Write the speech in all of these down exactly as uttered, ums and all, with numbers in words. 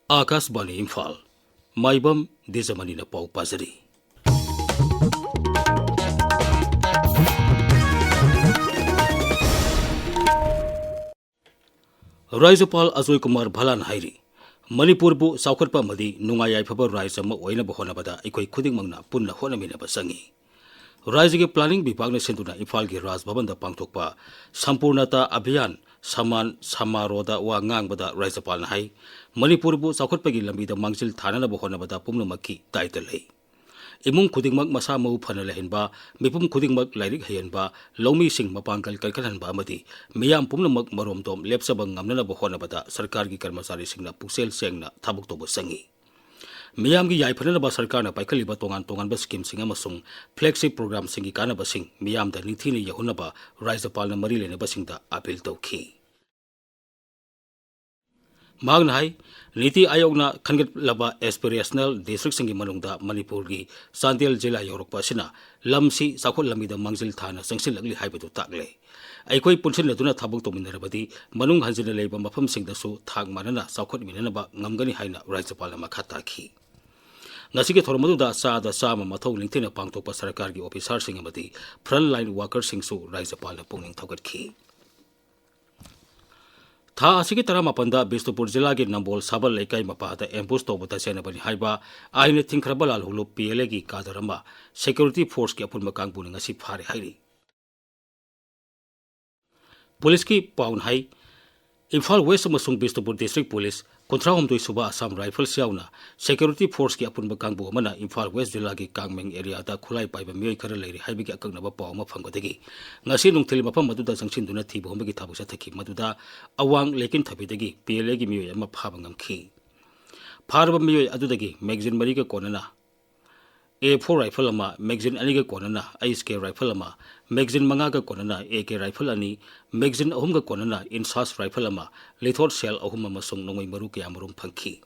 ꯑꯥꯀꯥꯁꯕꯥꯅꯤ ꯏꯝꯐꯥꯜ, ꯃꯥꯏꯕꯝ ꯗꯤꯖꯃꯅꯤꯅ ꯄꯥꯎ ꯄꯥꯖꯔꯤ꯫ ꯔꯥꯖ꯭ꯌꯄꯥꯜ ꯑꯖꯣꯏ ꯀꯨꯃꯥꯔ ꯚꯥꯂꯥꯟ ꯍꯥꯏꯔꯤ, ꯃꯅꯤꯄꯨꯔꯕꯨ ꯆꯥꯎꯈꯠꯄ ꯑꯃꯗꯤ ꯅꯨꯡꯉꯥꯏ ꯌꯥꯏꯐꯕ ꯔꯥꯖ꯭ꯌ ꯑꯃ ꯑꯣꯏꯅꯕ ꯍꯣꯠꯅꯕꯗ ꯑꯩꯈꯣꯏ ꯈꯨꯗꯤꯡꯃꯛꯅ ꯄꯨꯟꯅ ꯍꯣꯠꯅꯃꯤꯟꯅꯕ ꯆꯪꯏ꯫ ꯔꯥꯖ꯭ꯌꯒꯤ ꯄ꯭ꯂꯥꯅꯤꯡ ꯕꯤꯚꯥꯒꯅ ꯁꯤꯟꯗꯨꯅ ꯏꯝꯐꯥꯜꯒꯤ ꯔꯥꯖ ꯚꯕꯟꯗ ꯄꯥꯡꯊꯣꯛꯄ ꯁꯝꯄꯨꯔꯅꯇꯥ ꯑꯚꯤꯌꯥꯟ ꯁꯃꯥꯟ ꯁꯃꯥꯔꯣꯗ ꯋꯥ ꯉꯥꯡꯕꯗ ꯔꯥꯖ꯭ꯌꯄꯥꯜꯅ ꯍꯥꯏ, ꯃꯅꯤꯄꯨꯔꯕꯨ ꯆꯥꯎꯈꯠꯄꯒꯤ ꯂꯝꯕꯤꯗ ꯃꯥꯡꯖꯤꯜ ꯊꯥꯅꯅꯕ ꯍꯣꯠꯅꯕꯗ ꯄꯨꯝꯅꯃꯛꯀꯤ ꯗꯥꯏꯇ ꯂꯩ꯫ ꯏꯃꯨꯡ ꯈꯨꯗꯤꯡꯃꯛ ꯃꯁꯥ ꯃꯎ ꯐꯅ ꯂꯩꯍꯟꯕ, ꯃꯤꯄꯨꯝ ꯈꯨꯗꯤꯡꯃꯛ ꯂꯥꯏꯔꯤꯛ ꯍꯩꯍꯟꯕ, ꯂꯧꯃꯤꯁꯤꯡ ꯃꯄꯥꯡꯒꯜ ꯀꯟꯈꯠꯍꯟꯕ ꯑꯃꯗꯤ ꯃꯤꯌꯥꯝ ꯄꯨꯝꯅꯃꯛ ꯃꯔꯣꯝꯗꯣꯝ ꯂꯦꯞꯆꯕ ꯉꯝꯅꯅꯕ ꯍꯣꯠꯅꯕꯗ ꯁꯔꯀꯥꯔꯒꯤ ꯀꯔꯃꯆꯥꯔꯤꯁꯤꯡꯅ ꯄꯨꯛꯆꯦꯜ ꯁꯦꯡꯅ ꯊꯕꯛ ꯇꯧꯕ ꯆꯪꯏ꯫ ꯃꯤꯌꯥꯝꯒꯤ ꯌꯥꯏꯐꯅꯅꯕ ꯁꯔꯀꯥꯔꯅ ꯄꯥꯏꯈꯠꯂꯤꯕ ꯇꯣꯉꯥꯟ ꯇꯣꯉꯥꯟꯕ ꯁ꯭ꯀꯤꯝꯁꯤꯡ ꯑꯃꯁꯨꯡ ꯐ꯭ꯂꯦꯒꯁꯤꯞ ꯄ꯭ꯔꯣꯒ꯭ꯔꯥꯝꯁꯤꯡꯒꯤ ꯀꯥꯟꯅꯕꯁꯤꯡ ꯃꯤꯌꯥꯝꯗ ꯅꯤꯡꯊꯤꯅ ꯌꯧꯍꯟꯅꯕ ꯔꯥꯖ꯭ꯌꯄꯥꯜꯅ ꯃꯔꯤ ꯂꯩꯅꯕꯁꯤꯡꯗ ꯑꯥꯄꯤꯜ ꯇꯧꯈꯤ꯫ ꯃꯍꯥꯛꯅ ꯍꯥꯏ, ꯅꯤꯇꯤ ꯑꯥꯌꯣꯒꯅ ꯈꯟꯒꯠꯂꯕ ꯑꯦꯁꯄꯤꯔꯦꯁꯅꯦꯜ ꯗꯤꯁꯇ꯭ꯔꯤꯛꯁꯤꯡꯒꯤ ꯃꯅꯨꯡꯗ ꯃꯅꯤꯄꯨꯔꯒꯤ ꯆꯥꯟꯗꯦꯜ ꯖꯤꯂꯥ ꯌꯧꯔꯛꯄ ꯑꯁꯤꯅ ꯂꯝꯁꯤ ꯆꯥꯎꯈꯠ ꯂꯝꯕꯤꯗ ꯃꯥꯡꯖꯤꯜ ꯊꯥꯅ ꯆꯪꯁꯤꯜꯂꯛꯂꯤ ꯍꯥꯏꯕꯗꯨ ꯇꯥꯛꯂꯦ꯫ ꯑꯩꯈꯣꯏ ꯄꯨꯟꯁꯤꯟꯅꯗꯨꯅ ꯊꯕꯛ ꯇꯧꯃꯤꯟꯅꯔꯕꯗꯤ ꯃꯅꯨꯡ ꯍꯟꯖꯤꯟꯅ ꯂꯩꯕ ꯃꯐꯝꯁꯤꯡꯗꯁꯨ ꯊꯥꯛ ꯃꯥꯟꯅꯅ ꯆꯥꯎꯈꯠꯃꯤꯟꯅꯅꯕ ꯉꯝꯒꯅꯤ ꯍꯥꯏꯅ ꯔꯥꯖ꯭ꯌꯄꯥꯜꯅ ꯃꯈꯥ ꯇꯥꯈꯤ꯫ ꯉꯁꯤꯒꯤ ꯊꯧꯔꯝ ꯑꯗꯨꯗ ꯆꯥꯗ ꯆꯥꯝꯃ ꯃꯊꯧ ꯅꯤꯡꯊꯤꯅ ꯄꯥꯡꯊꯣꯛꯄ ꯁꯔꯀꯥꯔꯒꯤ ꯑꯣꯐꯤꯁꯥꯔꯁꯤꯡ ꯑꯃꯗꯤ ꯐ꯭ꯔꯟꯠ ꯂꯥꯏꯟ ꯋꯥꯀꯔꯁꯤꯡꯁꯨ ꯔꯥꯖ꯭ꯌꯄꯥꯜꯅ ꯄꯨꯛꯅꯤꯡ ꯊꯧꯒꯠꯈꯤ꯫ ꯊꯥ ꯑꯁꯤꯒꯤ ꯇꯔꯥꯃꯥꯄꯟꯗ ꯕꯤꯁꯅꯨꯄꯨꯔ ꯖꯤꯂꯥꯒꯤ ꯅꯝꯕꯣꯜ ꯁꯥꯕꯜ ꯂꯩꯀꯥꯏ ꯃꯄꯥꯗ ꯑꯦꯝꯕꯨꯁ ꯇꯧꯕꯗ ꯆꯦꯟꯅꯕꯅꯤ ꯍꯥꯏꯕ ꯑꯥꯏꯟꯅ ꯊꯤꯡꯈ꯭ꯔꯕ ꯂꯥꯜꯍꯧꯂꯨꯞ ꯄꯤ ꯑꯦꯜ ꯑꯦꯒꯤ ꯀꯥꯗꯔ ꯑꯃ ꯁꯦꯀ꯭ꯌꯨꯔꯤꯇꯤ ꯐꯣꯔꯁꯀꯤ ꯑꯄꯨꯟꯕ ꯀꯥꯡꯕꯨꯅ ꯉꯁꯤ ꯐꯥꯔꯦ ꯍꯥꯏꯔꯤ꯫ ꯄꯨꯂꯤꯁꯀꯤ ꯄꯥꯎꯅ ꯍꯥꯏ, ꯏꯝꯐꯥꯜ ꯋꯦꯁ ꯑꯃꯁꯨꯡ ꯕꯤꯁꯅꯨꯄꯨꯔ ꯗꯤꯁꯇ꯭ꯔꯤꯛ ꯄꯨꯂꯤꯁ, ꯀꯨꯟꯊ꯭ꯔꯥꯍꯨꯝꯗꯣꯏ ꯁꯨꯕ ꯑꯁꯥꯝ ꯔꯥꯏꯐꯜꯁ ꯌꯥꯎꯅ ꯁꯦꯀ꯭ꯌꯨꯔꯤꯇꯤ ꯐꯣꯔꯁꯀꯤ ꯑꯄꯨꯟꯕ ꯀꯥꯡꯕꯨ ꯑꯃꯅ ꯏꯝꯐꯥꯜ ꯋꯦꯁ ꯖꯤꯂꯥꯒꯤ ꯀꯥꯡꯃꯦꯡ ꯑꯦꯔꯤꯌꯥꯗ ꯈꯨꯠꯂꯥꯏ ꯄꯥꯏꯕ ꯃꯤꯑꯣꯏ ꯈꯔ ꯂꯩꯔꯤ ꯍꯥꯏꯕꯒꯤ ꯑꯀꯛꯅꯕ ꯄꯥꯎ ꯑꯃ ꯐꯪꯕꯗꯒꯤ ꯉꯁꯤ ꯅꯨꯡꯊꯤꯜ ꯃꯐꯝ ꯑꯗꯨꯗ ꯆꯪꯁꯤꯟꯗꯨꯅ ꯊꯤꯕ ꯍꯨꯝꯕꯒꯤ ꯊꯕꯛ ꯆꯠꯊꯈꯤ꯫ ꯃꯗꯨꯗ ꯑꯋꯥꯡ ꯂꯩꯀꯤꯟꯊꯕꯤꯗꯒꯤ ꯄꯤ ꯑꯦꯜ ꯑꯦꯒꯤ ꯃꯤꯑꯣꯏ ꯑꯃ ꯐꯥꯕ ꯉꯝꯈꯤ꯫ ꯐꯥꯔꯕ ꯃꯤꯑꯣꯏ ꯑꯗꯨꯗꯒꯤ ꯃꯦꯒꯖꯤꯟ ꯃꯔꯤꯒ ꯀꯣꯟꯅꯅ ꯑꯦ ꯐꯣꯔ ꯔꯥꯏꯐꯜ ꯑꯃ, ꯃꯦꯒꯖꯤꯟ ꯑꯅꯤꯒ ꯀꯣꯟꯅꯅ ꯑꯩꯆ ꯀꯦ ꯔꯥꯏꯐꯜ ꯑꯃ, ꯃꯦꯒꯖꯤꯟ ꯃꯉꯥꯒ ꯀꯣꯟꯅꯅ ꯑꯦ ꯀꯦ ꯔꯥꯏꯐꯜ ꯑꯅꯤ, ꯃꯦꯒꯖꯤꯟ ꯑꯍꯨꯝꯒ ꯀꯣꯟꯅꯅ ꯏꯟꯁꯥꯁ ꯔꯥꯏꯐꯜ ꯑꯃ, ꯂꯤꯊꯣꯠ ꯁꯦꯜ ꯑꯍꯨꯝ ꯑꯃꯁꯨꯡ ꯅꯣꯡꯃꯩ ꯃꯔꯨ ꯀꯌꯥꯃꯔꯨꯝ ꯐꯪꯈꯤ꯫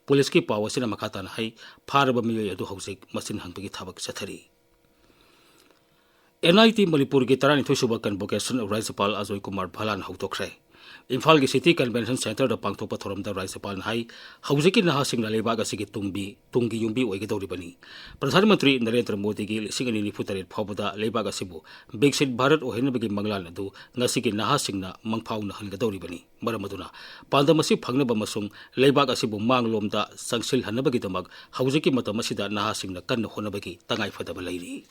ꯄꯨꯂꯤꯁꯀꯤ ꯄꯥꯎ ꯑꯁꯤꯅ ꯃꯈꯥ ꯇꯥꯅ ꯍꯥꯏ, ꯐꯥꯔꯕ ꯃꯤꯑꯣꯏ ꯑꯗꯨ ꯍꯧꯖꯤꯛ ꯃꯆꯤꯟ ꯍꯪꯕꯒꯤ ꯊꯕꯛ ꯆꯠꯊꯔꯤ꯫ ꯑꯦꯟ ꯑꯥꯏ ꯇꯤ ꯃꯅꯤꯄꯨꯔꯒꯤ ꯇꯔꯥꯅꯤꯊꯣꯏ ꯁꯨꯕ ꯀꯟꯚꯣꯀꯦꯁꯟ ꯔꯥꯖ꯭ꯌꯄꯥꯜ ꯑꯖꯣꯏ ꯀꯨꯃꯥꯔ ꯚꯥꯂꯥꯟ ꯍꯧꯗꯣꯛꯈ꯭ꯔꯦ꯫ ꯏꯝꯐꯥꯜꯒꯤ City Convention Centreꯗ ꯄꯥꯡꯊꯣꯛꯄ ꯊꯧꯔꯝꯗ ꯔꯥꯖ꯭ꯌꯄꯥꯜꯅ ꯍꯥꯏ, ꯍꯧꯖꯤꯛꯀꯤ ꯅꯍꯥꯁꯤꯡꯅ ꯂꯩꯕꯥꯛ ꯑꯁꯤꯒꯤ ꯇꯨꯡꯕꯤ, ꯇꯨꯡꯒꯤ ꯌꯨꯝꯕꯤ ꯑꯣꯏꯒꯗꯧꯔꯤꯕꯅꯤ꯫ ꯄ꯭ꯔꯙꯥꯟ ꯃꯟꯇ꯭ꯔꯤ ꯅꯔꯦꯟꯗ꯭ꯔ ꯃꯣꯗꯤꯒꯤ ꯂꯤꯁꯤꯡ ꯑꯅꯤ ꯅꯤꯐꯨ ꯇꯔꯦꯠ ꯐꯥꯎꯕꯗ ꯂꯩꯕꯥꯛ ꯑꯁꯤꯕꯨ ꯕꯤꯛꯁꯤꯠ ꯚꯥꯔꯠ ꯑꯣꯏꯍꯟꯅꯕꯒꯤ ꯃꯪꯂꯥꯟ ꯑꯗꯨ ꯉꯁꯤꯒꯤ ꯅꯍꯥꯁꯤꯡꯅ ꯃꯪꯐꯥꯎꯅꯍꯟꯒꯗꯧꯔꯤꯕꯅꯤ꯫ ꯃꯔꯝ ꯑꯗꯨꯅ ꯄꯥꯟꯗꯝ ꯑꯁꯤ ꯐꯪꯅꯕ ꯑꯃꯁꯨꯡ ꯂꯩꯕꯥꯛ ꯑꯁꯤꯕꯨ ꯃꯥꯡꯂꯣꯝꯗ ꯆꯪꯁꯤꯜꯍꯟꯅꯕꯒꯤꯗꯃꯛ ꯍꯧꯖꯤꯛꯀꯤ ꯃꯇꯝ ꯑꯁꯤꯗ ꯅꯍꯥꯁꯤꯡꯅ ꯀꯟꯅ ꯍꯣꯠꯅꯕꯒꯤ ꯇꯉꯥꯏꯐꯗꯕ ꯂꯩꯔꯤ꯫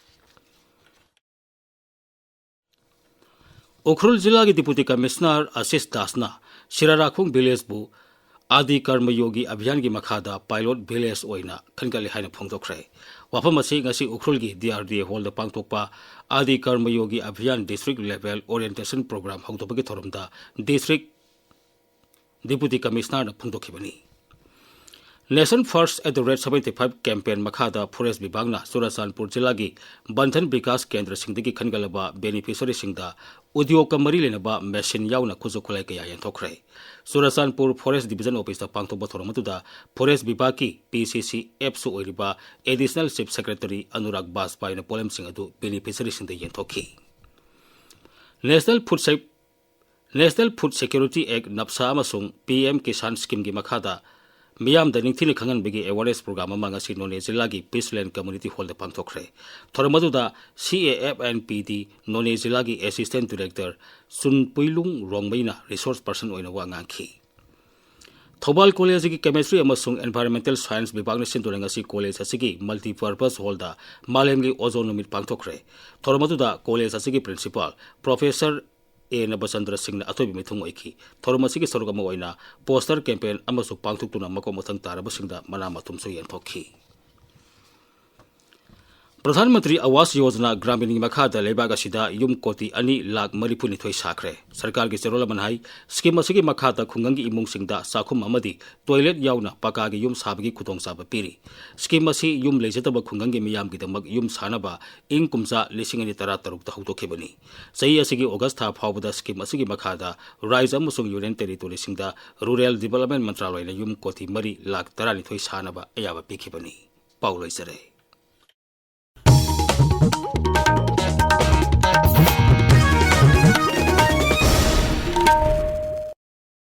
ꯎꯈ꯭ꯔꯨꯜ ꯖꯤꯂꯥꯒꯤ Deputy Commissioner ꯑꯁꯤꯁ ꯗꯥꯁꯅ ꯁꯤꯔꯥꯔꯥꯈꯣꯡ villageꯕꯨ ꯑꯥꯗꯤ ꯀꯔꯃ ꯌꯣꯒꯤ ꯑꯚꯤꯌꯥꯟꯒꯤ ꯃꯈꯥꯗ pilot village ꯑꯣꯏꯅ ꯈꯟꯒꯠꯂꯦ ꯍꯥꯏꯅ ꯐꯣꯡꯗꯣꯛꯈ꯭ꯔꯦ꯫ ꯋꯥꯐꯝ ꯑꯁꯤ ꯉꯁꯤ ꯎꯈ꯭ꯔꯨꯜꯒꯤ D R D A hallꯗ ꯄꯥꯡꯊꯣꯛꯄ ꯑꯥꯗꯤ ꯀꯔꯃ ꯌꯣꯒꯤ ꯑꯚꯤꯌꯥꯟ district level orientation program ꯍꯧꯗꯣꯛꯄꯒꯤ ꯊꯧꯔꯝꯗ district Deputy Commissionerꯅ ꯐꯣꯡꯗꯣꯛꯈꯤꯕꯅꯤ꯫ Nation First at the rate seventy five campaign ꯃꯈꯥꯗ Forest ꯕꯤꯚꯥꯒꯅ ꯆꯨꯔꯆꯥꯟꯄꯨꯔ ꯖꯤꯂꯥꯒꯤ ꯕꯟꯙꯟ ꯕꯤꯀꯥꯁ ꯀꯦꯟꯗ꯭ꯔꯁꯤꯡꯗꯒꯤ ꯈꯟꯒꯠꯂꯕ beneficiaryꯁꯤꯡꯗ ꯎꯗ꯭ꯌꯣꯒꯀ ꯃꯔꯤ ꯂꯩꯅꯕ machine ꯌꯥꯎꯅ ꯈꯨꯠꯁꯨ ꯈꯨꯠꯂꯥꯏ ꯀꯌꯥ ꯌꯦꯟꯊꯣꯛꯈ꯭ꯔꯦ꯫ ꯆꯨꯔꯆꯥꯟꯄꯨꯔ Forest Division officeꯇ ꯄꯥꯡꯊꯣꯛꯄ ꯊꯧꯔꯝ ꯑꯗꯨꯗ Forest ꯕꯤꯚꯥꯒꯀꯤ P C C Fꯁꯨ ꯑꯣꯏꯔꯤꯕ Additional Chief Secretary ꯑꯅꯨꯔꯥꯒ ꯕꯥꯖꯄꯥꯏꯅ ꯄꯣꯠꯂꯝꯁꯤꯡ ꯑꯗꯨ beneficiaryꯁꯤꯡꯗ ꯌꯦꯟꯊꯣꯛꯈꯤ꯫ National Food Sec-, National Food Security Act, NFSA ꯑꯃꯁꯨꯡ P M Kisan Schemeꯒꯤ ꯃꯈꯥꯗ ꯃꯤꯌꯥꯝꯗ ꯅꯤꯡꯊꯤꯅ ꯈꯪꯍꯟꯕꯒꯤ awareness program ꯑꯃ ꯉꯁꯤ ꯅꯣꯅꯦ ꯖꯤꯂꯥꯒꯤ Peace Land Community Hallꯗ ꯄꯥꯡꯊꯣꯛꯈ꯭ꯔꯦ꯫ ꯊꯧꯔꯝ ꯑꯗꯨꯗ C A F and P D ꯅꯣꯅꯦ ꯖꯤꯂꯥꯒꯤ Assistant Director ꯆꯨꯟꯄꯨꯏꯂꯨꯡ ꯔꯣꯡꯃꯩꯅ resource person ꯑꯣꯏꯅ ꯋꯥ ꯉꯥꯡꯈꯤ꯫ ꯊꯧꯕꯥꯜ ꯀꯣꯂꯦꯖꯀꯤ Chemistry ꯑꯃꯁꯨꯡ Environmental Science ꯕꯤꯚꯥꯒꯅ ꯁꯤꯟꯗꯨꯅ ꯉꯁꯤ ꯀꯣꯂꯦꯖ ꯑꯁꯤꯒꯤ Multipurpose Hallꯗ ꯃꯥꯂꯦꯝꯒꯤ ꯑꯣꯖꯣꯟ ꯅꯨꯃꯤꯠ ꯄꯥꯡꯊꯣꯛꯈ꯭ꯔꯦ꯫ ꯊꯧꯔꯝ ꯑꯗꯨꯗ ꯀꯣꯂꯦꯖ ꯑꯁꯤꯒꯤ Principal Professor ꯑꯦ ꯅꯕꯆꯟꯗ꯭ꯔ ꯁꯤꯡꯅ ꯑꯊꯣꯏꯕ ꯃꯤꯊꯨꯡ ꯑꯣꯏꯈꯤ꯫ ꯊꯧꯔꯝ ꯑꯁꯤꯒꯤ ꯁꯔꯨꯛ ꯑꯃ ꯑꯣꯏꯅ poster campaign ꯑꯃꯁꯨ ꯄꯥꯡꯊꯣꯛꯇꯨꯅ ꯃꯀꯣꯛ ꯃꯊꯪ ꯇꯥꯔꯕꯁꯤꯡꯗ ꯃꯅꯥ ꯃꯊꯨꯝꯁꯨ ꯌꯦꯟꯊꯣꯛꯈꯤ꯫ ꯄ꯭ꯔꯙꯥꯟ ꯃꯟꯇ꯭ꯔꯤ ꯑꯋꯥꯁ ꯌꯣꯖꯅꯥ ꯒ꯭ꯔꯥꯃꯤꯟꯒꯤ ꯃꯈꯥꯗ ꯂꯩꯕꯥꯛ ꯑꯁꯤꯗ ꯌꯨꯝ ꯀꯣꯇꯤ ꯑꯅꯤ ꯂꯥꯈ ꯃꯔꯤꯐꯨ ꯅꯤꯊꯣꯏ ꯁꯥꯈ꯭ꯔꯦ꯫ ꯁꯔꯀꯥꯔꯒꯤ ꯆꯦꯔꯣꯜ ꯑꯃꯅ ꯍꯥꯏ, scheme ꯑꯁꯤꯒꯤ ꯃꯈꯥꯗ ꯈꯨꯡꯒꯪꯒꯤ ꯏꯃꯨꯡꯁꯤꯡꯗ ꯆꯥꯛꯈꯨꯝ ꯑꯃꯗꯤ toilet ꯌꯥꯎꯅ ꯄꯀꯥꯒꯤ ꯌꯨꯝ ꯁꯥꯕꯒꯤ ꯈꯨꯗꯣꯡꯆꯥꯕ ꯄꯤꯔꯤ꯫ Scheme ꯑꯁꯤ ꯌꯨꯝ ꯂꯩꯖꯗꯕ ꯈꯨꯡꯒꯪꯒꯤ ꯃꯤꯌꯥꯝꯒꯤꯗꯃꯛ ꯌꯨꯝ ꯁꯥꯅꯕ ꯏꯪ ꯀꯨꯝꯖꯥ ꯂꯤꯁꯤꯡ ꯑꯅꯤ ꯇꯔꯥꯇꯔꯨꯛꯇ ꯍꯧꯗꯣꯛꯈꯤꯕꯅꯤ꯫ ꯆꯍꯤ ꯑꯁꯤꯒꯤ August ꯊꯥ ꯐꯥꯎꯕꯗ scheme ꯑꯁꯤꯒꯤ ꯃꯈꯥꯗ ꯔꯥꯖ꯭ꯌ ꯑꯃꯁꯨꯡ Union Territoryꯁꯤꯡꯗ Rural Development ꯃꯟꯇ꯭ꯔꯥꯂꯣꯏꯅ ꯌꯨꯝ ꯀꯣꯇꯤ ꯃꯔꯤ ꯂꯥꯈ ꯇꯔꯥꯅꯤꯊꯣꯏ ꯁꯥꯅꯕ ꯑꯌꯥꯕ ꯄꯤꯈꯤꯕꯅꯤ꯫ ꯄꯥꯎ ꯂꯣꯏꯖꯔꯦ꯫